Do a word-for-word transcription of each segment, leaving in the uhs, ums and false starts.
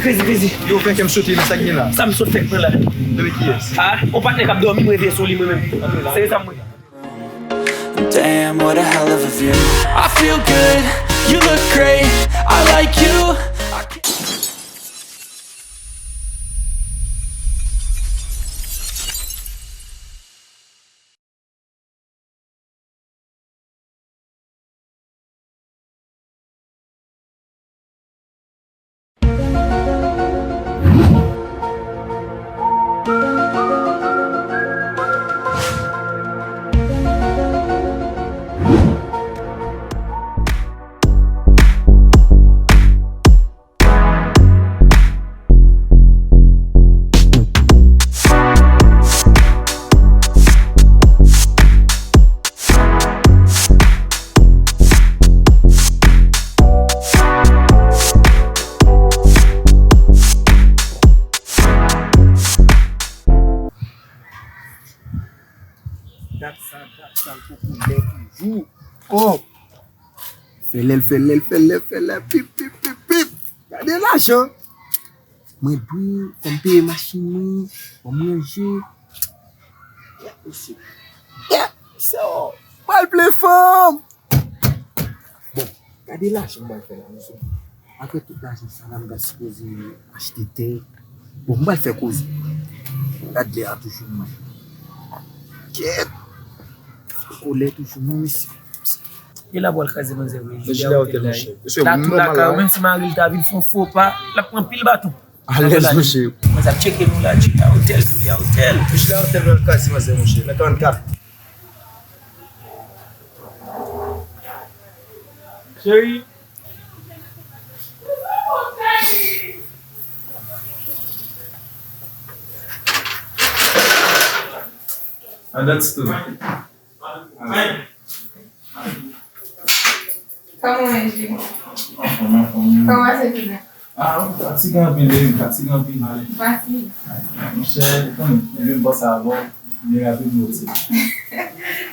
Krezi, krezi. Yo, fè kè m sote nan sa k gen la. Sa m sot fèk mwen la. Depi kiyès? Ah, on patnè k ap dòmi, m reve sou li mwen menm. Se sa m. Damn, what a hell of a view. I feel good, you look great, I like you. I can't Dat sa, dat sa, l poko lè toujou. Oh! Fè lè, l fè lè, l fè lè, l fè lè, pip, pip, pip, pip. Gade lajan. Mwen dwe, fò m peye machin mwen, fò m ranje. Yeah, mesye. Yeah, so, pral plen fanm. Bon, gade lajan m pral fè la, mesye. Apre tout lajan sa la, m ta sipoze achte tè. Bon, m pral fè koze. Gad lè a toujou mwen. Kèt! Kolè toujou non, mesye. E la pral kraze manzè vre. Jila otèl, monchè. Mesye, la tou lakay ou, menm si mari l ta vin, se yon fo pa, l ap pran pil baton. Alèz, monchè. Mwen sa tcheke nou la, Jila otèl, Jila otèl. Jila otèl pral kraze manzè, monchè. Nan karannkat. Cheri. And that's two. Kòman w ye, Jimmy? Anfòm, anfòm. Kòman se tounen? Ah, fatige anpil, wi, fatige anpil. Fatige. Monchè, ou konnen, lè m panse avè w, m raple m motive.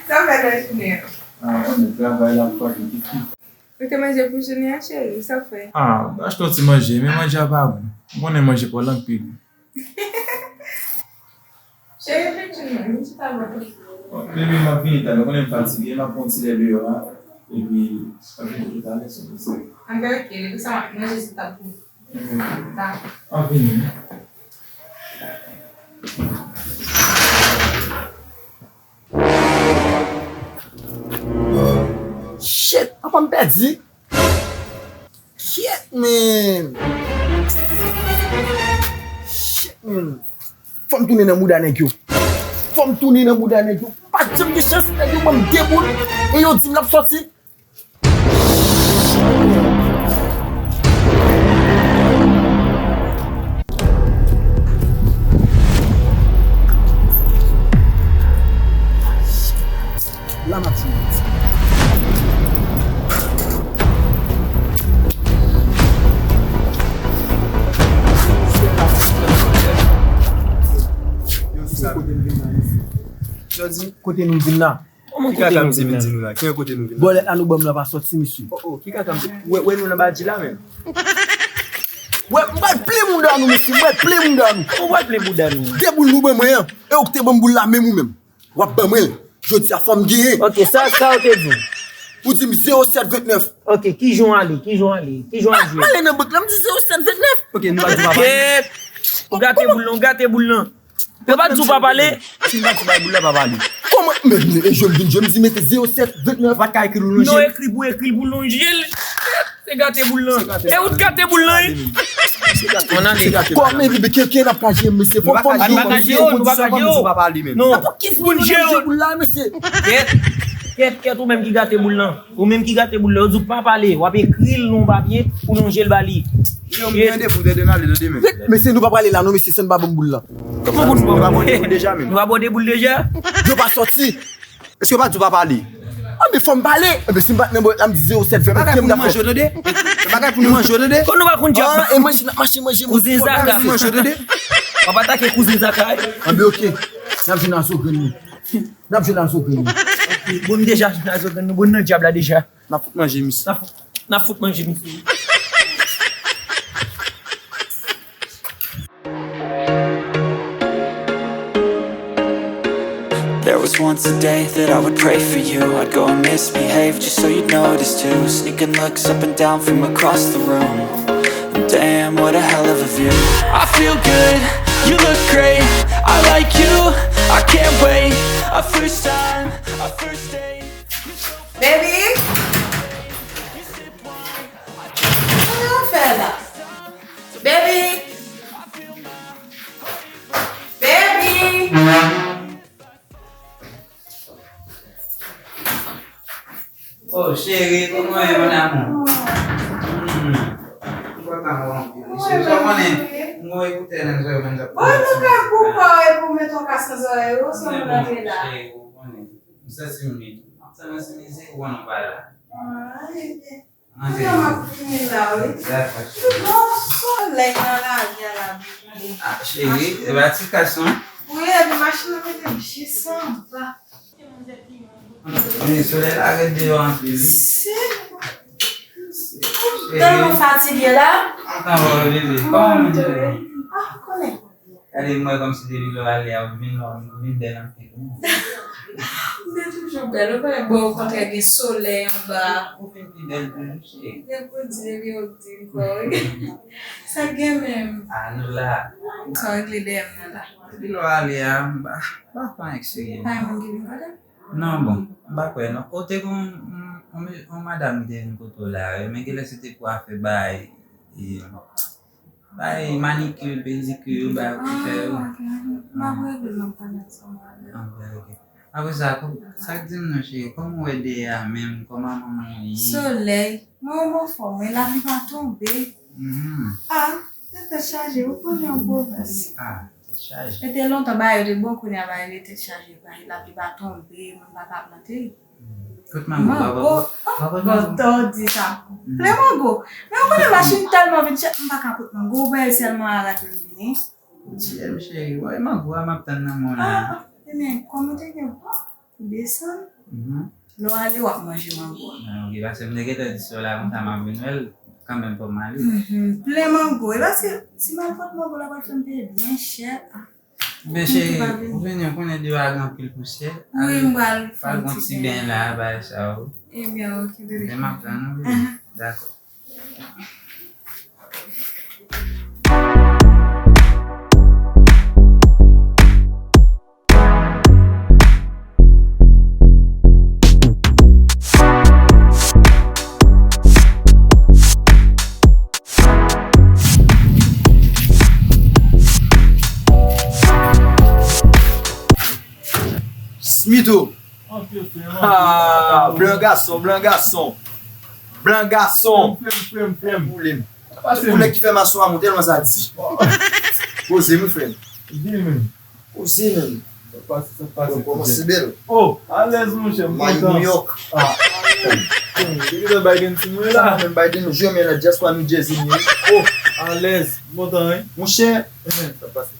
Sa w fè nan jounen an? Ah, ou konnen, travay la, fòk, epi Ou te manje pou jounen an, cheri? Sa w fè? Ah, m achte yon ti manje, men manje a pa bon. Ou konnen manje pa w lang pi gou. Cheri, vin jwenn mwen, vin chita bò kote. Bon, baby, m ap vini talè. Ou konnen m fatige, m ap pran yon ti lè deyò a. Epi, m ap vini talè, si w vle. Anben, ok, depi sa, m ap manje sou tab pou ou. Dakò. An vini. Shit, apa m pèdi? Kyèt, man. Shit, man. Fò m tounen nan mouda nèg yo. Fò m tounen nan mouda nèg yo. Pa janm gen chans, nèg yo ban m de boul. E yo di m l ap sòti. La Matinit. Yo di, kote nou vin la? Kòman kote nou vin la? Ki kaka misye vin di nou la? Ki kote nou vin la? Bòlèt la nou ban m la pa sòti, mesye. Oh, oh, ki kaka misye? Wè, wè nou nan badji la menm. Wè, m pral plen mouda nou, mesye. M pral plen mouda nou. Kòman w pral plen mouda nou? De boul nou ban mwen an. E ou ki te ban m boul la menm ou menm. W ap ban mwen l. Jodi a fò m genyen. Ok, sa, sa w te di? Ou di m zewo sèt vennèf. Ok, ki jan w ale? Ki jan w ale? Ki jan w al jwe? M ale nan bank la, m di zewo sèt vennèf. Ok, nou pa di pa pale. Kèt! Ou gate boul lan, ou gate boul lan. Yo pa di w pa pale? Si m pa di bay boul la, pa pale. Kòman? Men, men, e jwe m vin jwe, m di mete zewo sèt vennèf. Ou pa t ka ekri l nan jel? Non, ekri pou, ekri l pou l nan jel. Se gate boul lan. E ou t gate boul lan, wi. Ann ale. Kòman, men, men, ke, ke n ap ka jere, mesye? Fò, fò m jere, mesye. Nou pa ka jere, nou pa ka jere. Non. Pou ki moun jere boul la, mesye? Kèt, kèt, kèt, ou menm ki gate boul lan. Ou menm ki gate boul la, yo di w pa pale, w ap ekri l nan yon papye pou lonje l ba li. Yo, m gen defo, tande m ale, tande men. Mesye, nou pa prale la non, mesye, san n pa ban m boul la. Kòman pou nou pa prale? Nou pa bòde boul deja menm. Nou pa bòde boul deja? Yo pa sòti. Èske yo pa di w pa pale? Anben, fò m pale. Anben, si m pa t nan bòlèt la, m di zewo sèt vennèf. Bagay pou nou manje, tande. Bagay pou nou manje, tande. Kon nou pa konn djab. Ah, e manje, n ap mache manje. Kouzen Zaka. Bagay pou nou manje, tande. W ap atake kouzen Zaka, wi. Anben, ok. N ap jwenn a zo grenn nou. N ap jwenn a zo grenn nou. Bon, nou deja jwenn a zo grenn nou. Bon, nou nan djab la deja. N ap fout manje misye. N ap fout, n ap fout manje misye. Just once a day that I would pray for you. I'd go and misbehave just so you'd notice too. Sneaking looks up and down from across the room. And damn, what a hell of a view. I feel good, you look great. I like you, I can't wait. A first time, a first date. You're so Baby? Kisa w fè la? Baby? Baby? Oh, cheri, kòman w ye, mon amour? Hmm. M kontan wè w anpil. Cheri, sa w konnen, m gon ekoutè nan zòrèy mwen, m t ap Bon, nou fè koupa epi w met yon kas nan zòrèy ou, se yon moun antre la. Cheri, ou konnen. M santi m li tou. M ap tann ansanm li, se ou konnen w pa la. Ah, ebyen. Antre. Kounya m ap fini la, wi. Dakò, cheri. Gon solèy nan lari a la, bebe. Ah, cheri, e pa ti kas non. Wi, epi machin nan mete m jis anba. Men solèy la ret deyò anpil, wi. Se. Ou tèlman fatige la. Antan wè w, bebe. Kòman w ye? Ah, konnen. Gade m wè kòmsi depi lè w ale a, ou vin, ou vin bèl anpil, wi. M te toujou bèl, ou konnen, bon, okontrè, gen solèy anba. Ou vin pi bèl toujou, cheri. Gen pou di, depi yo di m kò, wi. Sa k gen menm? Ah, nou la. Sa w regle dèyè m nan la? Depi lè w ale a, m pa, m pa fè anyen k serye, non. Pa yon moun ki vin kote m? Non, bon, m pa kwè, non. Ou te gen yon, yon, yon, yon madanm ki te vin kote w la, wi, men genlè se te pou afè bay, e, bay manikir, pedikir, bay ou fè yo. Ah, ok. M ap regle l, m ap pale ansanm avè l. Ah, ok, ok. Apre sa, kòm, sa k di m non, cheri, kòman w wè dèyè a menm, kòman manman w ye? Solèy. Mwen, mwen anfòm, wi, lapli pa tonbe. Mhm. Ah, se tèt chaje, ou konnen yon pwovens. Ah, tèt chaje. E te lontan, bagay yo te bon, kounye a bagay yo tèt chaje, bagay lapli pa tonbe, moun pa ka plante. Kot mango? Mango. Papa, papa, mango. Bon, tò di sa. Mm. Plen mango. Men ou konnen machin tèlman vin chè, m pa ka pot mango. Ou wè sèlman a rad yo vini. T M cheri, wè mango a m ap tann nan men w la. Ah, ah. Ebyen, kòm ou te gen pou desann, mhm, lè w ale w ap manje mango a. Ah, ok, paske m te gentan di sè w la konsa m ap vin wè l, kanmenm fò m ale. Mhm, plen mango. E paske si m al pot mango la pral fè m peye byen chè. Ah. Men cheri, ou vini, ou konnen deyò a gen anpil pousyè. Wi, m pral fè yon ti beny la, bay sa yo. Ebyen, ok, bebe. Men m ap tann ou, bebe. Dakò. Smito. Ah, blan gason, blan gason. Blan gason. Frè m, frè m, frè m. Koulè ki fè m aswè a, mwen tèlman sa di. Poze m, frè m. Di menm. Poze menm. Sa pase, sa pase. Bon, kòmanse bèl. Oh, alèz, monchè, m kontan. Mayi New York. Ah. Depi lè Biden ti mwen la. Sa menm Biden, nou jwenn la dyaspora New Jersey, nou. Oh, alèz, m kontan, wi. Monchè. Sa pase.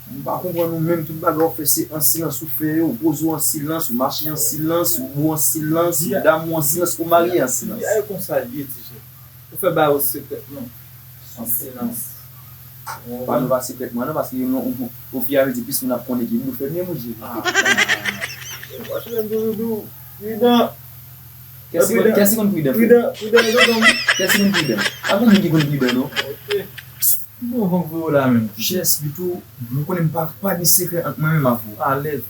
M pa konprann ou menm, tout bagay ou fè se an silans ou fè yo, ou poze w an silans, ou mache an silans, ou bo an silans, ou damou an silans, ou marye an silans. Bagay konsa l ye, ti jèn. Ou fè bagay ou sekrètman. An silans. Pa nou pa sekrètman non, paske yo, o fiyamezi plis moun ap konnen ki moun fè byen, monchè. Ah. Paske m toujou di w, pridan. Kèsi konn, kèsi konn pridan, frè? Pridan, pridan, pridan. Kèsi konn pridan? Pa gen moun ki konn pridan, non. Ok. Bon, van voye w la menm. Chè Smito, mwen konnen m pa, pa gen sekrè ant mwen menm avè w. Alèz.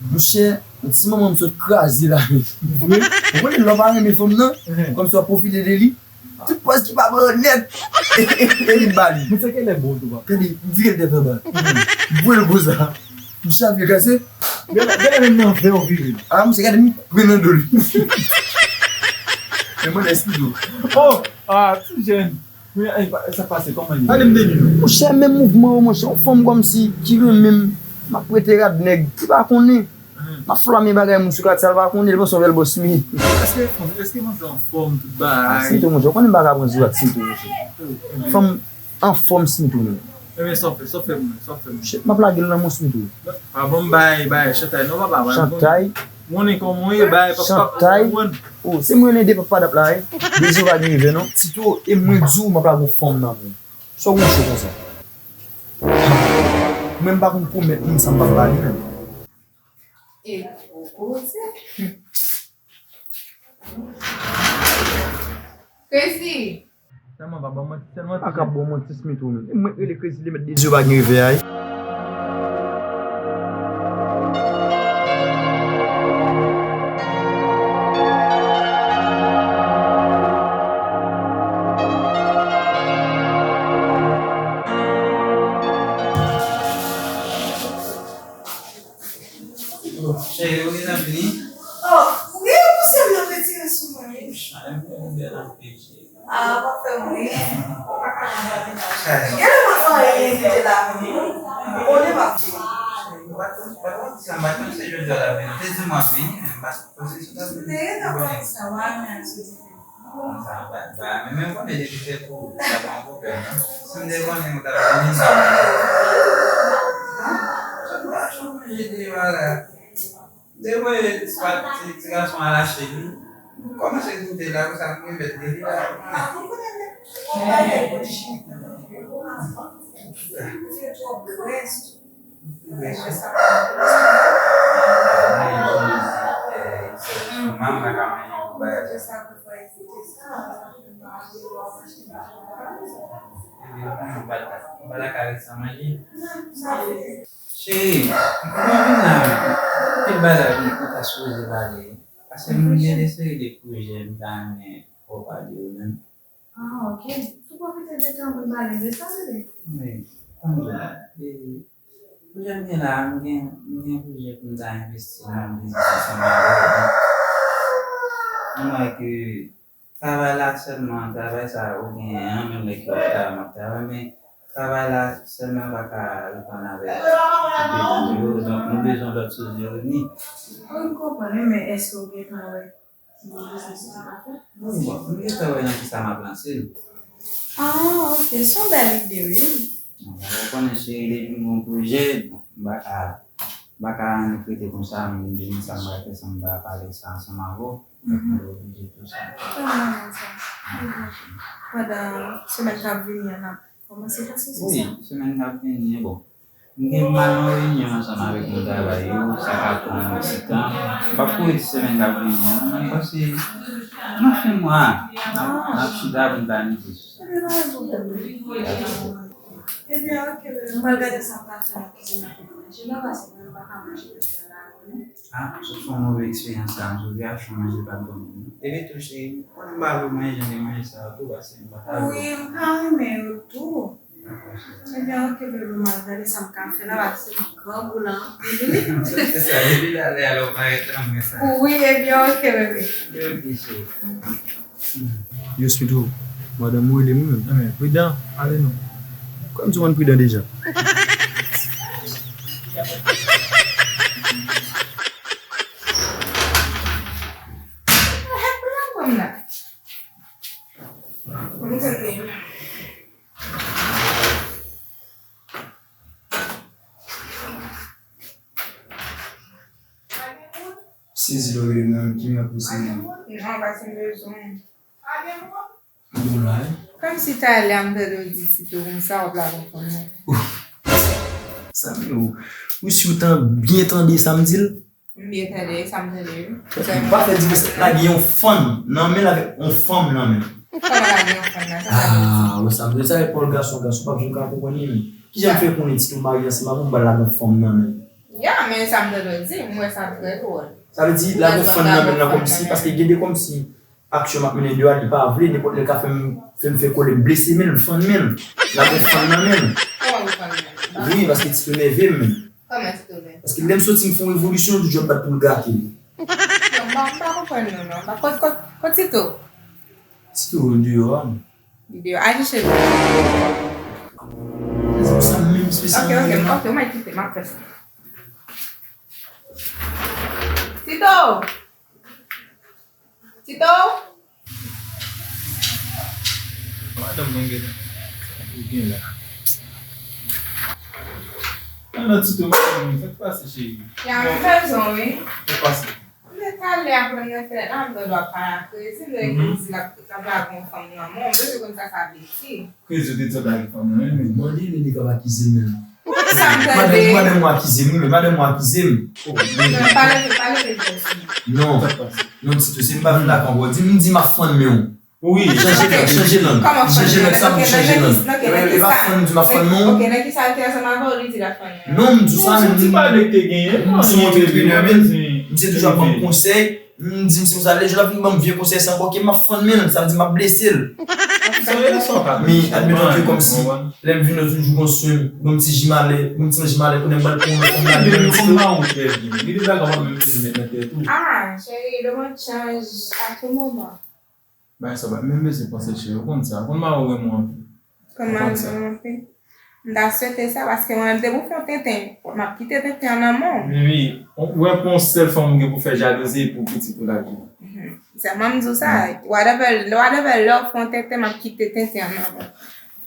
Monchè, yon ti manman m sot kraze la menm. Vre? Ou konnen lè w pa renmen fanm nan, kòmsi w ap pwofite de li. Tout pòz ki pa bon yo nèt. E li ba li. Mwen se kèlè bon tou, papa. Gade, m vire l tèt anba. M voye l konsa. Monchè ap vire kase. Gade, gade menm nan vè w vire. Ah, monchè, gade m pran nan do l. Men mwen lè Smito. Oh, ah, ti jèn. Wi, e, pa, sa pase, kòman l ye? Pale m de li, non. Monchè, menm mouvman yo, monchè, yon fanm kòmsi ki renmen m, m ap prete rad nèg, li pa konnen. M ap flame bagay moun sou katye a, li pa konnen, li panse yon bèl bòs li ye. Èske fanm, èske fanm sa anfòm, tout bagay? Ah, Smito, monchè, ou konnen m pa ka pran sou ak Smito, monchè. Fanm anfòm, Smito, menm. Ebyen, sa w fè, sa w fè pou mwen, sa w fè pou mwen. Shit, m ap lage l nan men w, Smito. Pa ban m bay, bay, chantay, non, papa, bay. Chantay? Konnen kòman w ye, bay, papa, papa, konprann. Oh, se mwen rele de papa dap la, wi. Beze w pa gen revè, non. Tito, e mwen di w, m ap lage yon fanm nan men w. Sa w gon cho konsa? Mwen m pa konn pwomèt moun sa m p ap ba li menm. E gwo koze. Crazy! Sèlman pa ban manti, sèlman ti jan. A ka bon manti Smith ou menm. E mwen k rele Crazy li mèt de zye pa gen revè a wi. Cheri, ou gentan fini? Oh, ou gentan pouse m nan retire sou mwen, wi. Ay, mwen bèl anpil, cheri. Ah, w ap fè m ri. Gade m ap fè anyen kite la vini. Ou konnen m ap vini. Cheri, ou pa t konn, ou pa t konn sa, m pa t konn se jodi a w t ap vini. Ou te di m w ap vini, men m pa t konn se sou ta vini. Ou te gentan konnen sa, w a men ak sou dife. Sa, ba, ba, men, men m konnen depi se pou ou, sa pa yon pwoblèm, non. Si m te konnen ou t ap vini, non. Sa pa chanje de bagay. Depi swa ti, ti gason a lache li, m kòmanse doute la, konsa m remèt li la. Li twòp grès tou. Grès wi. Manman pa ka manje pou bagay sa. Epi, ou konnen, ou pa ta, ou pa ta ka ret san manje. Cheri, mwen vin la, anpil bagay ou ta sipoze pale. Paske m gen de seri de pwojè m ta renmen fè w pale yo menm. Ah, ok. Tou pwofite de tan pou n pale de sa, bebe. Wi, tann tou. E, pwojè m gen la, m gen, m gen pwojè pou m ta envesti nan yon biznis ansanm avè w. Donk, m wè ke travay la sèlman, travay sa ou genyen an, menm lè ke w travay, m ap travay, men travay la sèlman pa ka reponn avèk bezwen nou yo. Donk, nou bezwen lòt sous de revni. Wi, m konprann, wi, men èske w gentan wè ki biznis ou ta ka fè? Wi, bon, m gentan wè nan kisa m ap lanse l. Ah, ok, se yon bèl ide, wi. Bon, ou konnen, cheri, depi m gen yon pwojè, bon, m pa ka, m pa ka annik rete konsa, m di m sa m pral fè san m pa pale sa ansanm avè w. Donk, mwen oblije tou sa. Sa m renmen sa. Pandan semèn k ap vini an, n ap kòmanse pase, se sa? Wi, semèn k ap vini an, bon. M gen m al nan reyinyon ansanm avèk moun travay yo, sa ka pran yon ti tan. M p ap kouri di semèn k ap vini an, non, men m panse nan fen mwa a, n ap, n ap chita pou n planifye sou sa. Ebyen, pa gen pwoblèm. Ebyen, ok, bebe, m pral gade sa m ka fè nan kizin la pou manje la, paske mwen, m pa ka manje manje nan lari, non. Ah, sot fè yon move eksperyans la, m sot vin achte yon manje pa t bon non. Epi tou, cheri, ou konnen m pa vle w manje jan de manje sa yo tou, paske m pa ta vle. Wi, m pa renmen yo tou. Dakò, cheri. Ebyen, ok, bebe, m al gade sa m ka fè la, paske m grangou la anpil, wi. Se sa, depi talè a lè w parèt la, m wè sa. Wi, ebyen, ok, bebe. Ebyen, ok, cheri. Yo, Smith, madanm ou rele m wi menm. Anben, pridan, ale non. Kòm si w konn pridan deja. Sezi lè w rele m nan, ki m ap rele sezi. Non, pa se bezwen. Bon la, wi. Kòmsi talè a m tande w di Tito konsa, w ap lage yon fanm nan. Sa m di w, ou si w tan byen tande sa m di l? M byen tande, sa m tande, wi. M pa fè diferans, lage yon fanm nan men l avèk yon fanm nan men l. Kòman lage yon fanm nan, sa sa vle di? Ah, wè sa m vle di, sa e pawòl gason, gason p ap janm ka konprann li menm. Kijan m fè konnen Tito marye ansanm avè w, m pral lage yon fanm nan men l? Ya, men sa m tande w di, m wè sa trè dwòl. Sa vle di, lage yon fanm nan men l nan kòmsi, paske gen de kòmsi, aksyon m ap mennen deyò a, li pa vle, nenpòt lè l ka fè m, fè m fè kòlè, m blese men l, m fann men l. Lage yon fanm nan men l. Kòman ou fann men l? Wi, paske Tito nève m. Kòman Tito nève? Paske lè m soti, m fè yon revolisyon, li toujou ap bat pou l gate m. Non, m pa, m pa konprann nou, non. M pa, kot, kot, kot Tito? Tito deyò a. Li deyò. Al chèche l. Se pou sa menm espesyalman. Ok, ok, ok, ou mèt kite, m ap fè sa. Tito! Tito! Madanm mwen gen, ou gen la. Nan, nan, Tito, madanm mwen, sa k pase, cheri? Ya, m fè zon, wi. Sa k pase? Depi talè a, apre mwen fè la, m tande w ap pale ak Crazy, lè Crazy l ap, l ap lage yon fanm nan men w, m bezwen konn sa sa vle di. Crazy, ou te di w ap lage fanm nan men mwen? Mande li, li k ap akize m menm. Sa m tande. Madanm, madanm ou akize m, wi, men madanm ou akize m. Oh, men. Non, pa leve, pa leve vwa sou mwen. Non. Non, Tito, se m pa vin la ankò. Di m, di m ap fann men w. Wi, chanje lang, chanje lang. Kòman fann? Chanje lang, sa pou chanje lang. E pa fann, di m ap fann men w. Ok, nan ki sa l te ansanm avè w, li di l ap fann men w? Non, m di w sa, men m di w. Ti pale k te genyen, m se yon antreprenè, men misye toujou ap ban m konsèy. M di misye konsa, lè jou l ap vin ban m vye konsèy sa ankò, ke m ap fann men l, sa vle di m ap blese l. Men, admeton ke kòmsi, lè m vin lòt jou, gon swen, gon ti ji malè, gon ti manje malè, kounye a m ba l pou yon lòt fanm la, li menm ti tou. Ah, chérie, le monde change à tout moment. Bagay sa pa menm bezwen panse, cheri, ou konn sa. Ou konn mari w renmen w anpil. Konn mari w renmen w anpil. M ta swete sa, paske mwen menm, depi w fè yon tenten, m ap kite tenten an nan men w. Wi, wi. Ou wè pou yon sèl fanm ou gen pou fè jalouzi pou pitit ou lavi. Mhm. Sèlman m di w sa, whatever, whatever lè w fè yon tenten, m ap kite tenten an nan men w.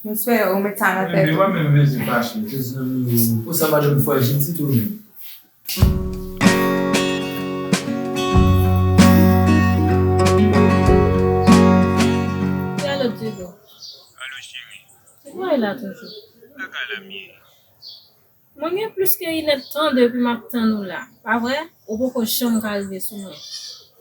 Mwen swete ou met sa nan tèt ou. Mwen menm bezwen fache. Mezanmi, o, pou sa madanm frajil, Tito menm. Alo, Diego. Alo, cheri. Ou la toujou? Lakay la m ye. Mwen gen plis ke inèdtan depi m ap tann ou la. Pa vre? Ou poko janm ka rive sou mwen.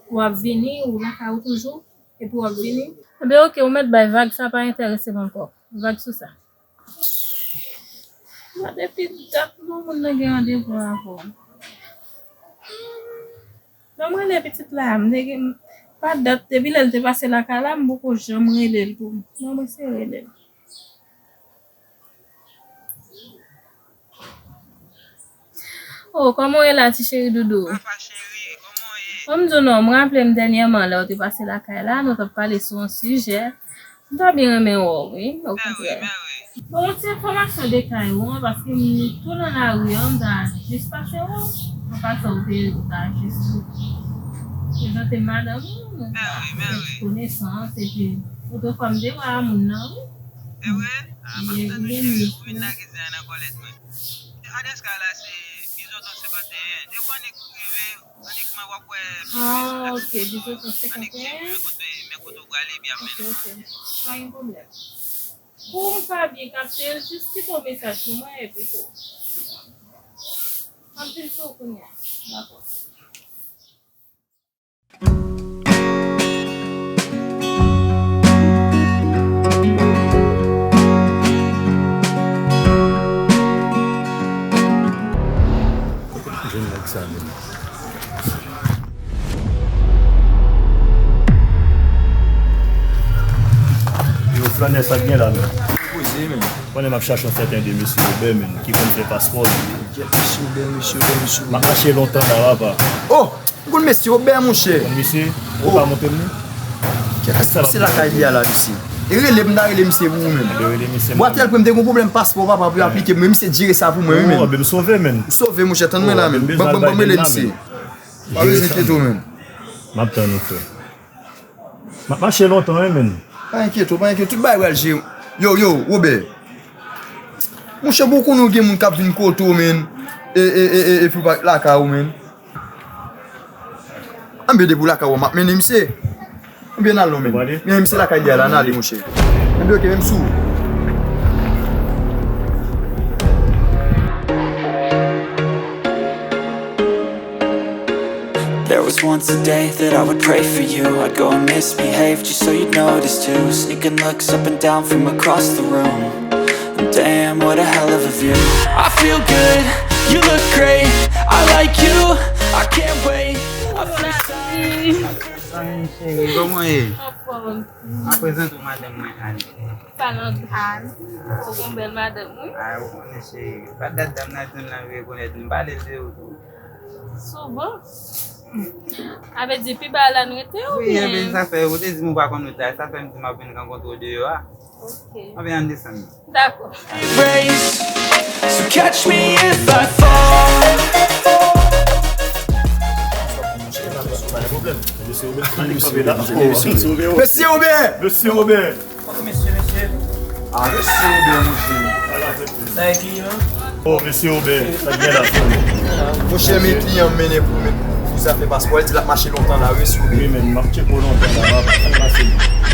W ap vini, ou lakay ou toujou, epi w ap vini. Enben, oke, ou mèt bay vag, sa pa enterese m ankò. Vag sou sa. Mwen depi dat non moun nan gen randevou avè w. Lè m rele pitit la, m te gen, pa dat, depi lè l te pase lakay la, m poko janm rele l pou m. Non, mwen se rele l. Oh, kòman w ye la, ti cheri doudou? Papa cheri, kòman w ye? Bon, m di w non, m raple m dènyèman lè w te pase lakay la, nou t ap pale sou yon sijè. M ta byen renmen wè w, wi, okontrè. Bon, yon ti enfòmasyon de kay ou an, paske m tou nan lari an, m ta jis pase wè w. An pasan, ou te, ou ta jis prezante m madanm ou, nou ta fè ti konesans, epi otrefwa m te wè a moun nan, wi. Se vre? Ah, m ap tann ou, cheri, ou vin lage zen an nan kòlèt mwen. Adrès kay la se Bizoton senkanteyen. Depi w annik rive, annik mwen w ap wè. Ah, ok, Bizoton senkanteyen. Annik tcheke men kote, men kote w prale, epi ap mennen. Ok, ok. Pa gen pwoblèm. Pou m ka byen kapte l, jis kite yon mesaj pou mwen, epi tou. M ap vin sou ou kounye a. Dakò. Kote m jwenn nèg sa menm? Yo, flannè, sa k gen la menm? Poze, menm. Konnen m ap chache yon sèten de mesye Obè, menm, ki konn fè paspò, menm. Mesye Obè, mesye Obè, mesye Obè. M ap mache lontan la, papa. Oh! Ou konn mesye Obè, monchè? Ou konn misye? Ou pa montre m li? Kèt, se lakay li a la, misye. E rele m, m ta rele misye pou ou menm. Bwatèl pou m te gon pwoblèm paspò, papa, pou yo aplike m, men misye jere sa pou mwen, wi, menm. Ou sove, menm. Sove, monchè, tann mwen la, menm. Ban, ban, ban m rele misye. Pa bezwen enkyete w, menm. M ap tann ou, frè. M ap mache lontan, wi, menm. Pa enkyete w, pa enkyete w, tout bagay pral jere. Yo, yo, Obè. Monchè, bon, ou konnen w gen moun k ap vin kote w, menm. E, e, e, e, epi w pa lakay ou, menm. Anben depi w lakay ou, m ap mennen misye. Oubyen n al non, menm. Men misye lakay li a la, n ale, monchè. Anben oke, menm sou. There was once a day that I would pray for you. I'd go and misbehave just so you'd notice too. Sneaking looks up and down from across the room. Damn, what a hell of a view. I feel good, you look great. I like you, I can't wait. I feel. Zanmi m cheri, kòman w ye? Anfòm. Mwen prezante w madanm mwen, Anne. Salant, Anne. Ou gon bèl madanm, wi. A, ou konnen cheri. Pa dat dam nan tann nan rekonèt nou. M pale l de ou tou. Souvan. A vle di, pi ba la n rete, oubyen? Wi, enben, sa fè, ou te di m ou pa konn wout la, sa fè m di m ap vin rankontre w deyò a. Ok. Anben, ann desann. Dakò. Race, so catch me if I fall. Mesye Obè! Mesye Obè! Mesye, mesye. Ah, mesye Obè, monchè. Sa e kliyan? Oh, mesye Obè, sa gen la? Monchè, men kliyan m mennen pou, men pou, pou zafè paspò, li di l ap mache lontan la, wi, mesye Obè. Wi, men m ap tcheke w lontan la, m ap pase.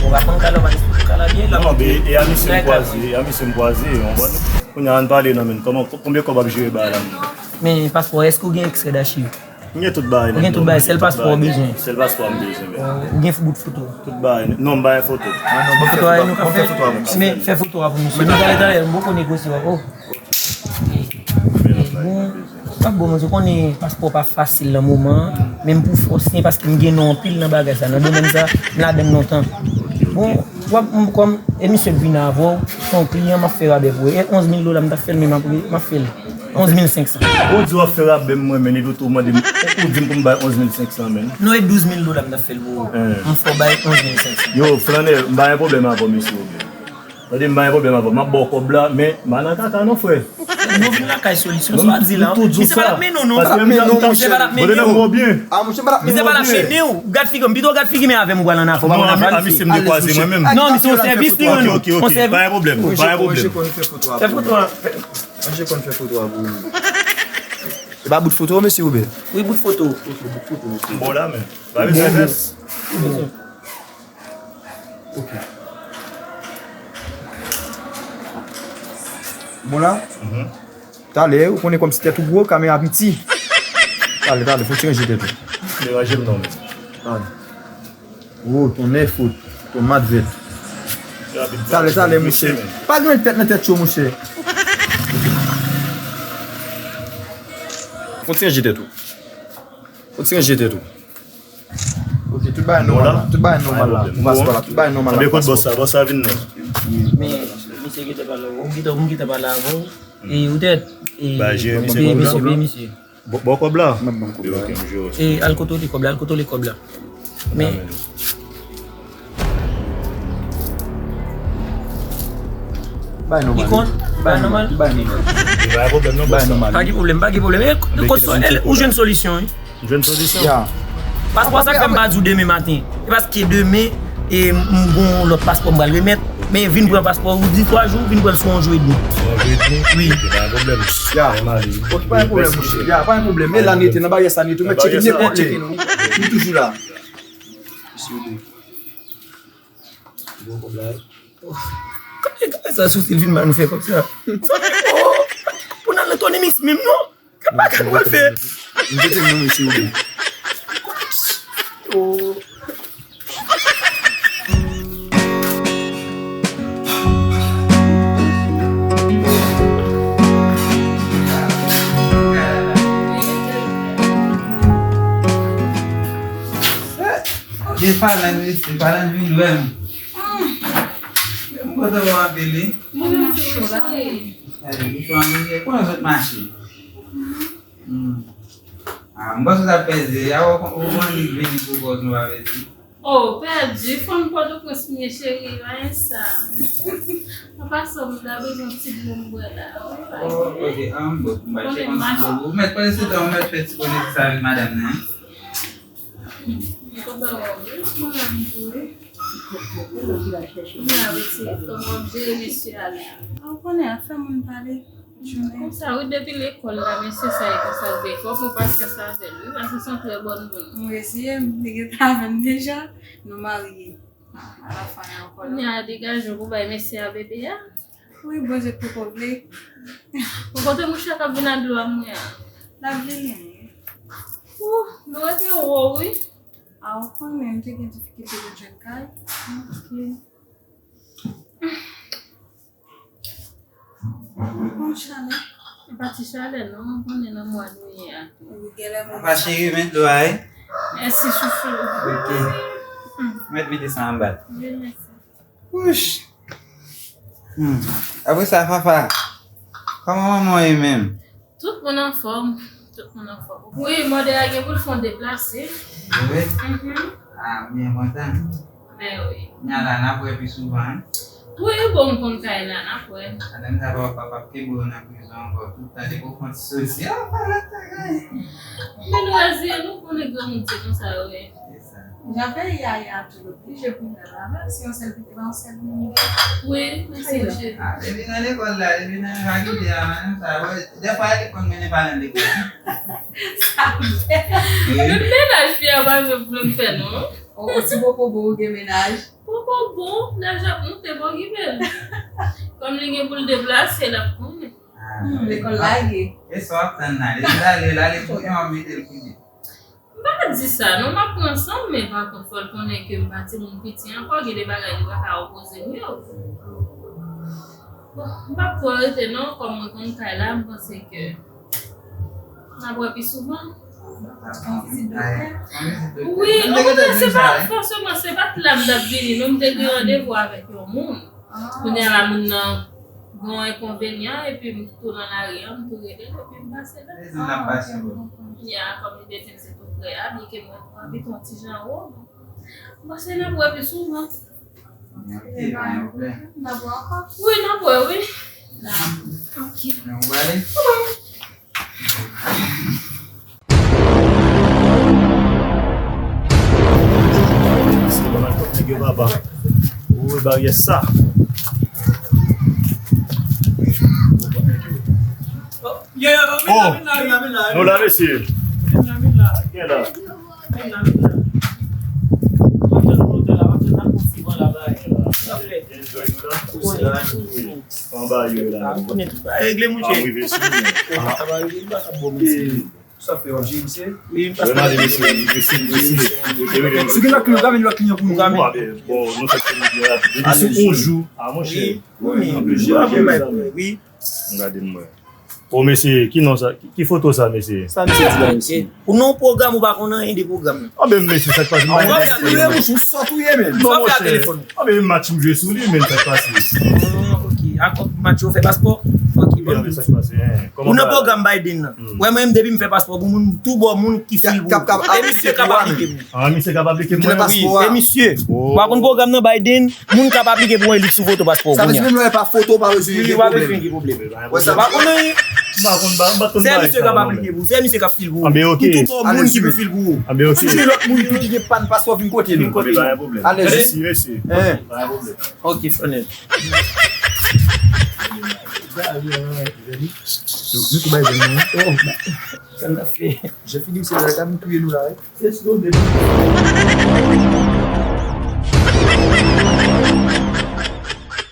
Ou pa konn kala, w pa t esplike kala byen, l ap... Non, men e a misye m kwaze, e a misye m kwaze, w konprann? Kounye a, ann pale non, men. Kòman, konbyen kòb w ap jere bagay la, men? Men paspò, èske w gen ekstrè dachiv? M gen tout bagay, men. Ou gen tout bagay, sèl paspò w bezwen. Sèl paspò m bezwen, men. Ou gen bout foto? Tout bagay. Non, m pa gen foto. Bon, foto a, nou ka fè. Men fè foto a pou misye. Men talè, talè, m poko negosye, w ap, oh. Bon, w ap bon, mwen, ou konnen paspò pa fasil nan moman an, men m pou fòse, paske m gen non anpil nan bagay sa, nan domèn sa, m ladan l lontan. Bon, w ap, m, kòm, e misye k vin avè w, se yon kliyan, m ap fè rabè pou ou. E onz mil dola m t ap fè l, men m ap, m ap fè l. Onz mil senk san. Ou di w ap fè rabè m, mwen, men epi tou w mande m, ou di m pou m bay onz mil senk san, men. Non, e douz mil dola m t ap fè l pou ou. M fè w bay onz mil senk san. Yo, flannè, m pa gen pwoblèm avè w, mesye Robert. Tande, m pa gen pwoblèm avè w. M ap ba w kòb la, men m pa nan kaka non, frè. Nou vin lakay Solisyon, sa w ap di la. Misye pa t ap mennen w non. Misye pa t ap mennen w, misye pa t ap mennen w. Misye pa t ap mennen w. Gad figi m, pito gad figi m avè m ou pral an afè, ou pa konn afè misye. Non, misye yon sèvis li rann ou. Ok, ok, ok. Pa gen pwoblèm, pa gen pwoblèm. Fè foto a. Manje konn fè foto a pou ou. E pa bout foto, mesye Robert? Wi, bout foto. Ok, bout foto, mesye. Bon, la, men. Pa bezwen fès. Ok. Bon la? Talè, ou konnen kòmsi tèt ou gwo, kamera piti. Talè, talè, fò w ti ranje tèt ou. Deranje m non, men. Talè. Oh, tonnè fout. Tomat vèt. Talè, talè, monchè. Pa gen tèt nan tèt cho, monchè. Fò w ti ranje tèt ou. Fò w ti ranje tèt ou. Ok, tout bagay nòmal la. Tout bagay nòmal la. Pou paspò la, tout bagay nòmal la. Ebyen, kot bòs la? Bòs la vin non. Men, misye gentan pale avè w. M gentan, m gentan pale avè w. E, ou tèt. E, ba jere misye, peye misye, peye misye. Ba w kòb la? M ap ban kòb la. Ok, m jere w. E, al kote w li kòb la, al kote w li kòb la. Men. Bay nòmal. Li konn? Bay nòmal. Bay nòmal. Bay nòmal. Pa gen pwoblèm, pa gen pwoblèm. E, kot sou, ou jwenn solisyon, wi. M jwenn solisyon. Ya. Paspò sa k fè m pa di w demen maten. E paske demen, e, m gon lòt paspò m pral remèt. Men vin pran paspò ou di twa jou, vin pran l sou yon jou edmi. Yon jou edmi? Wi. Ok, pa gen pwoblèm. Ya. Pa gen pwoblèm, monchè. Ya, pa gen pwoblèm. Men la nete, nan baryè sa nete. Ou mèt tcheke nenpòt lè. Nou toujou la. Bon, kòb la. Gade, gade sa, sou Sylvie, man, nou fè kòb sa. Sa, oh, pou n al nan Tony Mix menm, non? Gade bagay nou pral fè. M te di nou, mesye, ou. Oh. Gen palan, mesye, palan vin wè m. Menm kote w ap vini. Mwen menm tou, cheri. Gade, bouch ou an vini, konnen zòt mache. Hmm. Ah, m panse w t ap pèdi. A, ou, ou konn li vini pou kòz nou pa pèdi. Oh, pèdi, fanm Pòtoprens m ye, cheri, pa gen sa. An pasan, m ta bezwen ti dlo m bwè la. Oh, ok, an bon, m bay ti konsèy pou ou. Ou mèt pale sou tan, ou mèt fè ti konesans avèk madanm nan. M kontan wè w wi, mwen menm tou wi. Kounye a wi, ti, kòman w ap jere mesye a la? Ou konnen, afè moun pale. Konsa wi, depi lekòl la, mesye sa e konsa l te fè. Fò w pran pasyans avè l wi, paske se yon trè bòn moun. M reziye m, li gentan avè m deja, nou marye. Alafen ankò. Kounye a degaje w pou bay mesye a bebe a. Wi, Bondye poko vle. Ou kote mouche k ap vin ak dlo a mwen an? L ap vini wi. Ouh, nou rete wo wi. A, ou konnen m te gen difikilte pou jwenn kay. Ok. Bon, chalè. E pa ti chalè non, ou konnen nan mwa nou ye a. Wi, genlè mwen. Apa cheri, men dlo a wi. Mèsi chouchou. Ok. Mèt mete sa anba. Wi, mèsi. Wouch. Hmm. Apre sa, Fafa, kòman manman w ye menm? Tout moun anfòm. Tout moun anfòm. Wi, mòde a gen pou l fè yon deplase. Vre? Mhm. Ah, m byen kontan. Men wi. Nya la, n ap wè pi souvan, wi. Wi, bon, m konn kay la, n ap wè. Madanm sa pa, pa, p ap kenbe w nan prizon ankò. Tout tan depi w fè yon ti soti, ah, pa la ta gay. Men nou reziye nou, konnen granmoun se konsa yo ye. Se sa. Jan peyi a ye a, tou oblije pou mwen la, menm si yon sèl pitit, yon sèl moun. Wi, mèsi cheri. Ah, depi nan lekòl la, depi nan va kite a, madanm sa, wè, dèfwa li konn mennen palan lekòl. Sa fè. Wi. Menm mennaj fi a pa vle pou m fè non. O, o ti bobo bon, ou gen mennaj? Bobo bon, laj ap moute, bon, okipe l. Kòm li gen pou l deplase, l ap konnen. Hmm, lekòl lage. E sa w ap tann la? Li lale, lale pou yon ap mete l kounye. M pa di sa non, m ap pran san m, men pa kont fò l konnen ke m pa timoun piti ankò, gen de bagay li pa ka opoze m yo. Bon, m p ap twò rete non, kòm mwen konn kay la, m panse ke n ap wè pi souvan. Wi, okontrè, se pa fòseman, se pa t la m t ap vini non, m te gen randevou avèk yon moun. Kounye a la, moun nan gen yon enkonvenyan, epi m tou nan lari a, m tou rele l, epi m pase la. Kounye a, kòm li te di m se tou prè a, byen ke mwen, mwen abite yon ti jan wo, m panse n ap wè pi souvan. Wi, n ap wè, wi. Ok. Se pa mal kòk nèg yo, papa. Ou baryè sa. Oh, nou la, mesye. Gen la. Anba yo la. Regle, mouche. Sa fè yon jim, se. Wi, m pase la. Mesye, mesye, mesye. Si gen lòt kliyan, w ka vin lòt kliyan pou nou. Bon, nou fè kliyan rapid. Depi sou yon jou, a, monchè. Wi, wi, wi. Gade m wè. O, mesye, ki non sa? Ki, ki foto sa, mesye? Sa misye di la, mesye? Ou nan pwogram, ou pa konn anyen de pwogram nan. Anben, mesye, sa k pase? Ou sòt ou ye, men. Non, monchè. Anben, match m jwe sou li, men sa k pase? Ah, ok. Akò match ou fè paspò? Ok, bon. Sa k pase? Ou nan pwogram Biden nan. Wè, mwen menm, depi m fè paspò pou moun, tou bò moun ki fil pou ou. E misye k ap aplike pou ou. Ah, misye k ap aplike pou mwen? Wi, e misye. Ou pa konn pwogram nan Biden, moun k ap aplike pou mwen, li sou foto paspò. Sa vle di menm lè pa foto, pa bezwen gen pwoblèm. Wi, pa bezwen gen pwoblèm. Wè sa. Ou pa konn anyen. M pa konn, m pa, m pa konn bagay sa. Se misye k ap aplike pou ou, se misye k ap fil pou ou. Anben, ok. Tou bò moun ki pou fil pou ou. Anben, ok. Si gen lòt moun tou ki gen pàn paspò, vin kote nou. Vin kote nou. Alèz. Mèsi, mèsi. Pa gen pwoblèm. Ok, Fernel. Nou tou bay zam nan, wi. Oh, sa n ap fè? Jean Philippe, se la ka nou touye nou la, wi. Se slow, baby.